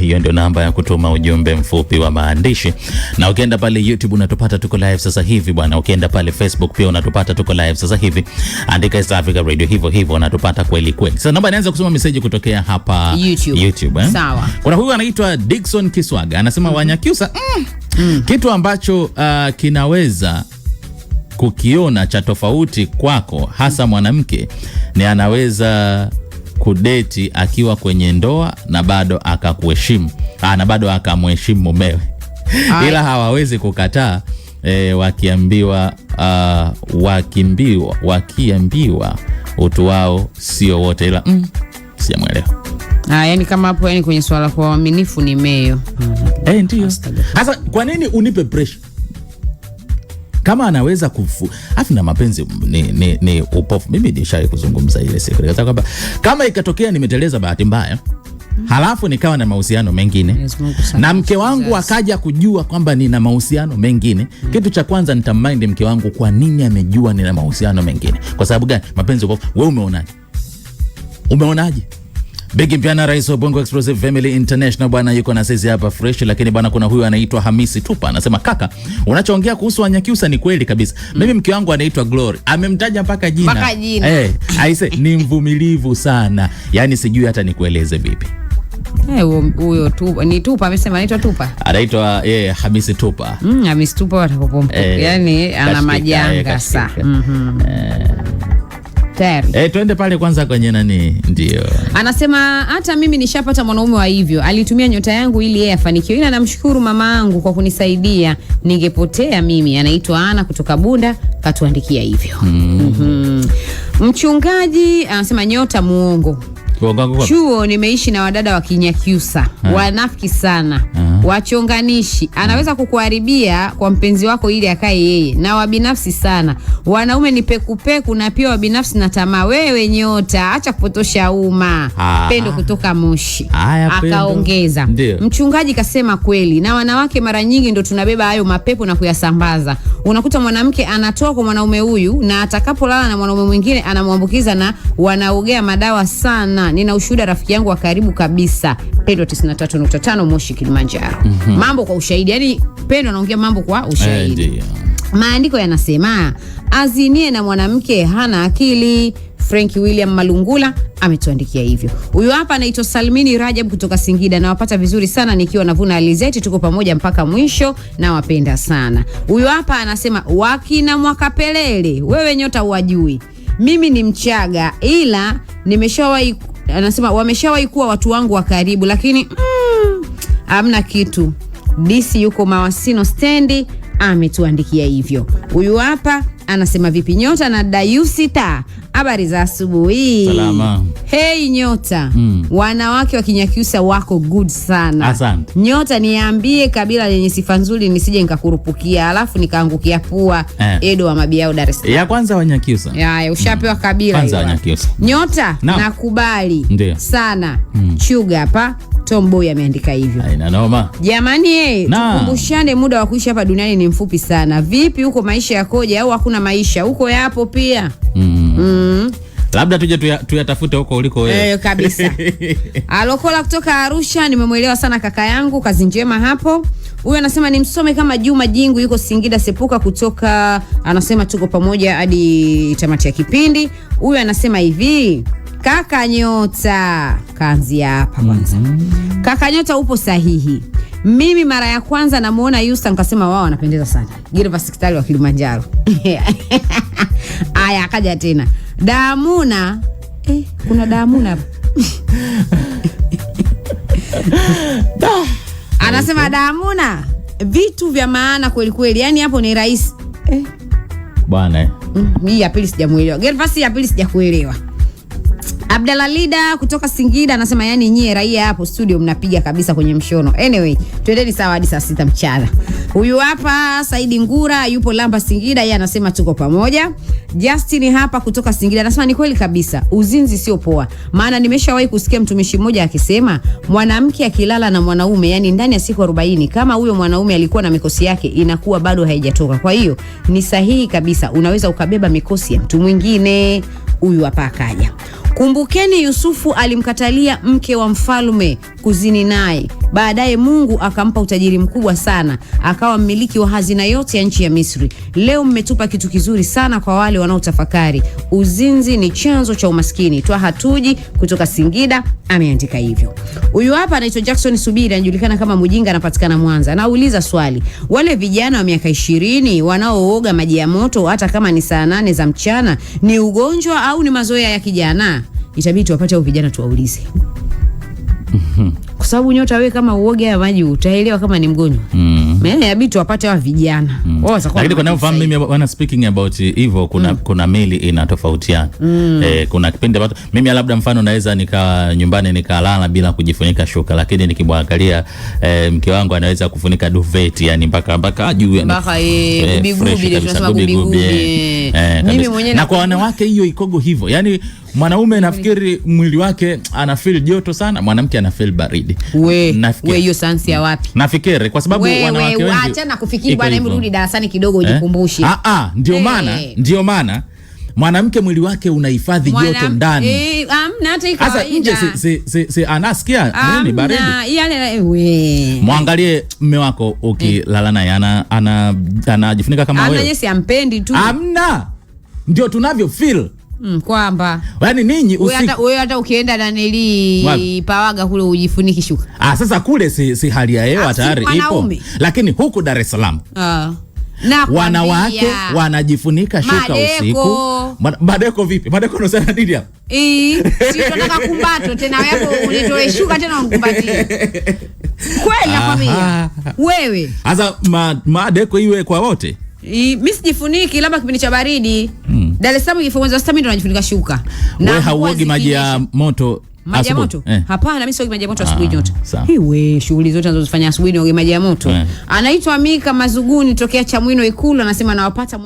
Hiyo ndio namba ya kutuma ujumbe mfupi wa maandishi, na ukienda pale YouTube unatupata, tuko live sasa hivi bwana. Ukienda pale Facebook pia unatupata, tuko live sasa hivi. Andika East Africa Radio hivyo hivyo unatupata kweli kweli. Sasa naomba nianze kusoma meseji kutokea hapa YouTube. YouTube, eh? Sawa. Kuna huyu anaitwa Dickson Kiswaga anasema Wanyakyusa kitu ambacho kinaweza kukiona cha tofauti kwako hasa mwanamke ni anaweza kudate akiwa kwenye ndoa na bado akakuheshimu, na bado akamheshimu mumewe, ila hawawezi kukataa wakiambiwa wakiambiwa utu wao sio wote, ila sijamwelewa. Ah, yani kama hapo, yani kwenye swala kwa uaminifu ni meyo. Ndio. Sasa kwa nini unipe pressure? Kama anaweza kufu afu na mapenzi ni upofu. Mimi nishawahi kuzungumza ile siku nikasema kwamba kama ikatokea nimeteleza bahati mbaya, halafu nikawa na mahusiano mengine Mwenyezi Mungu sana. Na mke wangu akaja kujua kwamba nina mahusiano mengine, kitu cha kwanza nitammind mke wangu, kwa nini amejua nina mahusiano mengine? Kwa sababu gani? Mapenzi upofu. Wewe umeonaje? Umeonaje? Bigi Mpiana, rais wa Bongo Explosive Family International bwana, yuko na sisi hapa fresh. Lakini bwana, kuna huyu anaitwa Hamisi Tupa anasema, kaka, unachoongea kuhusu Wanyakyusa ni kweli kabisa. Mimi mke wangu anaitwa Glory, amemtaja mpaka jina, Mpaka jina. Aise, ni mvumilivu sana, yaani sijui hata nikueleze vipi. Eh, huyo tu ni Tupa, amesema anaitwa Tupa. Anaitwa Hamisi Tupa. Hamisi Tupa watakapompa. Yani ana kashika, majanga kashika. sa. Tayari. Twende pale kwanza kwenye nani, ndio. Anasema hata mimi nishapata mwanaume wa hivyo, alitumia nyota yangu ili yeye afanikiwe, ila namshukuru mama yangu kwa kunisaidia, ningepotea mimi. Anaitwa Ana kutoka Bunda, katuandikia hivyo. Mchungaji anasema nyota muongo. Uongo kwa- Chuo nimeishi na wadada wa Kinyakyusa, wanafiki sana, wachonganishi. Anaweza kukuharibia kwa mpenzi wako ili akae yeye, na wabinafsi sana. Wanaume ni pekupeku na pia wabinafsi na tamaa. Wewe nyota, acha kupotosha umma. Pendo kutoka Moshi Haya, Pendo. akaongeza. Ndio. Mchungaji kasema kweli, na wanawake mara nyingi ndo tunabeba hayo mapepo na kuyasambaza. Unakuta mwanamke anatoa kwa mwanaume huyu, na atakapolala na mwanaume mwingine anamwambukiza, na wanaogea madawa sana. Nina ushuhuda, rafiki yangu wa karibu kabisa. Pendo 93.5 Moshi, Kilimanjaro. Mambo kwa ushahidi, yani Pendo anaongea mambo kwa ushahidi. Ndio. Maandiko yanasema azinie na mwanamke hana akili. Frank William Malungula ametuandikia hivyo. Huyu hapa anaitwa Salmini Rajab kutoka Singida, nawapata vizuri sana nikiwa navuna alizeti, tuko pamoja mpaka mwisho, nawapenda sana. Huyu hapa anasema wakina Mwakapelele, wewe nyota huwajui, mimi ni Mchaga ila nimeshawahi, anasema wameshawahi kuwa watu wangu wa karibu, lakini hamna kitu. DC yuko Mawasino stendi ametuandikia hivyo. Huyu hapa anasema vipi nyota na Dayusita, habari za asubuhi. Salama. Hey nyota, wanawake wa Kinyakyusa wako good sana. Asante. Nyota, niambie kabila lenye sifa nzuri nisije nikakurupukia alafu nikaangukia pua. Edo wa Mabiao, Dar es Salaam. Ya kwanza Wanyakyusa. Yaya, ushapewa kabila Kwanza hilo. Wanyakyusa. Nyota, Naam. nakubali Ndio. sana. Chuga hapa Tomboy ameandika hivyo. Haina noma. Jamani Naam. tukumbushane muda wa kuishi hapa duniani ni mfupi sana. Vipi huko maisha yakoje au hakuna maisha? Huko yapo pia. Labda tuje tuyatafute huko uliko wewe. Kabisa. Alokola kutoka Arusha, nimemwelewa sana kaka yangu, kazi njema hapo. Huyu anasema nimsome kama Juma Jingu, yuko Singida Sepuka kutoka, anasema tuko pamoja hadi tamati ya kipindi. Huyu anasema hivi, kaka Nyota, kaanzia hapa kwanza. Kaka Nyota upo sahihi. Mimi mara ya kwanza namuona Yusta nikasema wao wanapendeza sana. Gervas Kitali wa Kilimanjaro. Aya, akaja tena. Damuna, kuna Damuna hapa. Anasema Damuna vitu vya maana kweli kweli, yaani hapo ni rahisi. Bwana. Hii ya pili sijamuelewa. Gervas ya pili sijakuelewa. Abdalla Lida kutoka Singida anasema yani nyie raia hapo studio mnapiga kabisa kwenye mshono. Anyway, twendeni sawa hadi saa 6 mchana. Huyu hapa Saidi Ngura yupo Lamba Singida, yeye anasema tuko pamoja. Justin hapa kutoka Singida anasema ni kweli kabisa, uzinzi sio poa. Maana nimeshawahi kusikia mtumishi mmoja akisema mwanamke akilala na mwanaume, yani ndani ya siku 40 kama huyo mwanaume alikuwa na mikosi yake inakuwa bado haijatoka. Kwa hiyo ni sahihi kabisa, unaweza ukabeba mikosi ya mtu mwingine. Huyu hapa akaja. Kumbukeni Yusufu alimkatalia mke wa mfalme kuzini naye. Baadaye Mungu akampa utajiri mkubwa sana, akawa mmiliki wa hazina yote ya nchi ya Misri. Leo mmetupa kitu kizuri sana kwa wale wanaotafakari. Uzinzi ni chanzo cha umaskini. Twaha Tuji kutoka Singida ameandika hivyo. Huyu hapa anaitwa Jackson Subiri, anajulikana kama Mujinga, anapatikana Mwanza. Anauliza swali, wale vijana wa miaka 20 wanaooga maji ya moto hata kama ni saa 8 za mchana ni ugonjwa au ni mazoea ya kijana? Itabidi tuwapate hao vijana tuwaulize. Kwa sababu nyota, wewe kama uoge haya maji utaelewa kama ni mgonjwa. Inabidi tuwapate hao vijana. Wao watakuwa Lakini na kwa navyofahamu majibu mimi bwana, speaking about hivyo, kuna mili inatofautiana. Kuna kipindi ambacho mimi labda mfano naweza nika nyumbani nikalala bila kujifunika shuka, lakini nikimwangalia mke wangu anaweza kufunika duvet yani mpaka juu yani, Mpaka, gubi fresh gubi, kabisa, tunasema gubi gubi gubi, gubi, Mimi kabisa. mwenyewe Na kwa wanawake hiyo ikogo hivyo, yani mwanaume nafikiri mwili wake ana feel joto sana, mwanamke ana feel baridi. We hiyo sayansi ya wapi? Nafikiri kwa sababu wanawake wengi Acha na kufikiri iko bwana, hebu hivyo. rudi darasani kidogo Eh? ujikumbushe. Ndio maana ndio maana mwanamke mwili wake unahifadhi joto ndani. Amna hata hii Sasa kawaida. nje si anasikia nini baridi. Amna, yale we. Mwangalie mme wako ukilala naye ana anajifunika kama Amna, wewe. yeye si ampendi tu. Amna. Ndio tunavyo feel. Kwamba Yaani ninyi wewe usiku hata wewe hata ukienda nanili Wapi? Pawaga kule ujifuniki shuka. Sasa kule si hali ya hewa Si tayari ipo. mwanaume. Lakini huku Dar es Salaam Na wanawake wanajifunika shuka Madeko. usiku. Madeko vipi? Madeko unasema nini hapa? Si tunataka kumbato tena yako unitoe shuka tena unikumbatie. Kweli nakwambia. Wewe. Sasa madeko iwe kwa wote. Mimi sijifuniki labda kipindi cha baridi. Dar es Salaam ikifika mwezi wa sita mimi ndo najifunika shuka. Na Wewe mvua hauogi maji ya zikinyesha. moto Maji ya asubuhi? moto? Hapana, mimi siogi maji ya moto asubuhi nyota. Sawa. Hii we, shughuli zote nazozifanya asubuhi nioge maji ya moto. Anaitwa Mika Mazuguni tokea Chamwino Ikulu, anasema nawapata